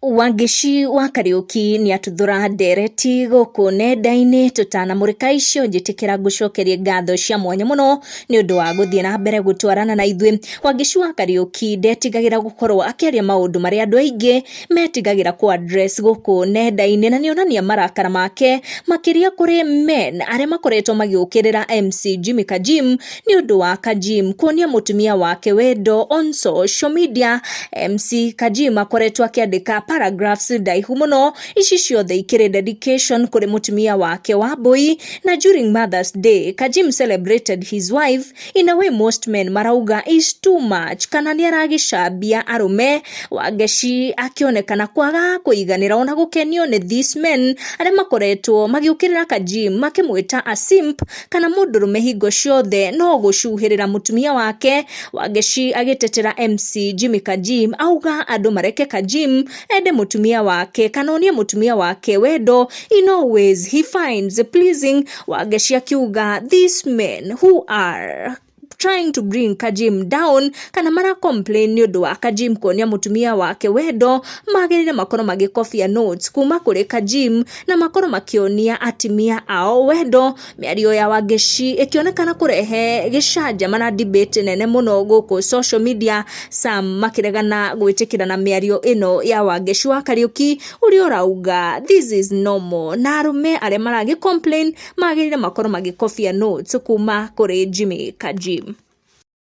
Wangeci wa Kariũki nĩatuthũra ndereti gũkũ nenda-inĩ. Tũtanamũrĩka icio, njĩtĩkĩra ngũcokerie ngatho cia mwanya mũno nĩ ũndũ wa gũthiĩ na mbere gũtwarana na ithuĩ. Wangeci wa Kariũki ndetigagĩra gũkorwo akĩaria maũndũ marĩa andũ aingĩ metigagĩra kũ address gũkũ nenda-inĩ, na nĩonania marakara make makĩria kũrĩ men arĩa makoretwo magĩũkĩrĩra MC Jimmy Kajim nĩ ũndũ wa Kajim kuonia mũtumia wake wendo on social media. MC Kajim akoretwo akĩandĩka paragraphs ndaihu mũno, ici ciothe ikĩrĩ dedication kũrĩ mũtumia wake Wambui. Na during Mother's Day, Kajim celebrated his wife in a way most men marauga is too much, kana nĩ aragĩcambia arũme. Wangeci akĩonekana kwaga kũiganĩra ona gũkenio nĩ these men arĩa makoretwo magĩũkĩrĩra Kajim, makĩmwĩta a simp kana mũndũrũme hingo ciothe no gũcuhĩrĩra mũtumia wake. Wangeci agĩtetera MC Jimmy Kajim, auga andũ mareke Kajim ende mũtumia wake kana onie mũtumia wake wendo in all ways he finds pleasing. Wangeci akiuga these men who are trying to bring Kajim down kana mara complain nĩ ũndũ wa Kajim kuonia mũtumia wake wendo, magĩrĩire makorwo magĩkobia notes kuma kũrĩ Kajim na makorwo makĩonia atimia ao wendo. Mĩario ya Wangeci ĩkĩonekana kũrehe gĩcanjama na debate nene mũno gũkũ social media, some makĩregana gwĩtĩkĩra na mĩario ĩno ya Wangeci wa Kariũki ũrĩa ũrauga this is normal, na arũme arĩa maragĩ complain magĩrĩire makorwo magĩkobia notes kuma kũrĩ Jimmy Kajim.